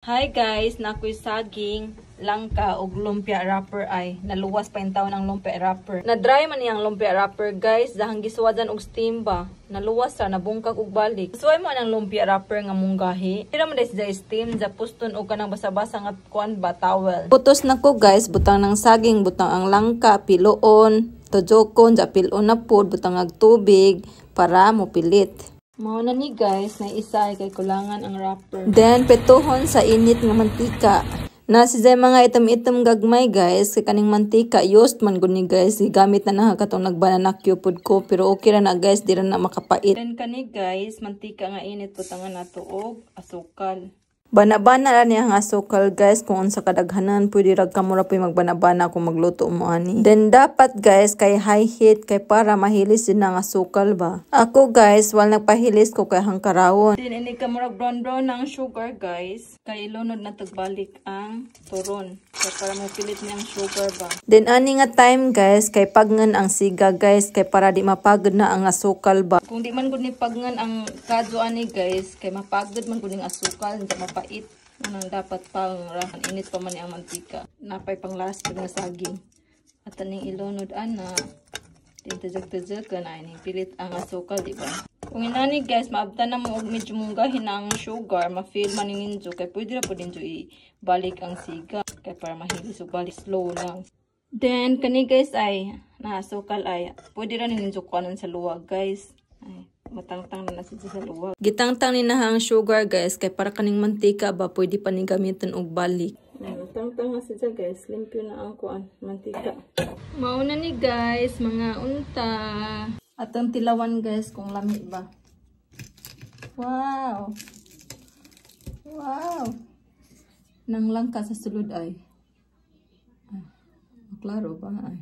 Hi guys, naa koy saging, langka ug lumpia wrapper ay. Naluwas pa intawon ang lumpia wrapper. Na-dry man niyang lumpia wrapper, guys, dahang gisuwadan og steam ba. Naluwas ra, nabungkag og balik. Suway mo ang lumpia wrapper nga munggahi. Tira man dahil sa steam, sa puston og kanang basa-basa nga kuan ba, towel. Putos na ko, guys, butang ng saging, butang ang langka, piloon, tujokon, ja pilon na pod, butang ag tubig para mopilit. Mao na ni, guys, na isa ay kay kulangan ang wrapper. Then prituhon sa init nga mantika. Na si mga itom-itom gagmay, guys, kay kaning mantika used man gud ni, guys, gigamit na na katong nagbanana pud ko, pero okay ra na, guys, di ra na makapait. Then kani, guys, mantika nga init, butangan nato og asukal. Bana-bana ra niya ang asukal, guys, kung unsa kadaghanan, pwede ra kamo ra puy magbana-bana kung magluto mo ani. Then dapat, guys, kay high heat kay para mahilis din ang asukal ba. Ako, guys, wal nagpahilis ko kay hangkarawon. Then ini ka murag brown brown ang sugar, guys. Kay ilunod na tagbalik ang turon. Kay para mopilit niyang sugar ba. Then ani nga time, guys, kay pagngan ang siga, guys, kay para di mapagod na ang asukal ba. Kung di man gud ni pagngan ang kadyo ani, guys, kay mapagod man gud ning asukal, hindi mapait. Anong dapat pang rahan init pa man ang mantika. Napay pang last pud nga saging. At aning ilunod ana. Din tujok-tujok na ini pilit ang asukal, di ba? Kung inani, guys, maabtan na mo og medyo munggahin na ang sugar, ma-feel man ninyo kay pwede ra pud ninyo ibalik ang siga kay para mahilis ug balik, slow lang. Then kani, guys, ay na asukal ay pwede ra ninyo kuanon sa luwag, guys. Ay, matangtang na na siya sa luwag. Gitangtang ni na ang sugar, guys, kay para kaning mantika ba pwede pa ni gamiton og balik. Ay, matangtang na siya, guys. Limpyo na ang kuan, mantika. Mao na ni, guys, mga unta. Atong tilawan, guys, kung lami ba. Wow! Wow! Nang langka sa sulod ay. Ay, klaro ba ay?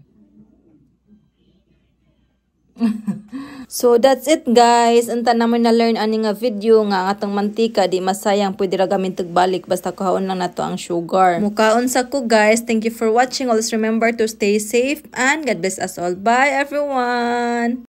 So that's it, guys. Unta naman na learn ani nga video nga ang atong mantika di masayang, pwede ra gamit balik basta kuhaon lang nato ang sugar. Mukaon sa ko, guys. Thank you for watching. Always remember to stay safe and God bless us all. Bye, everyone.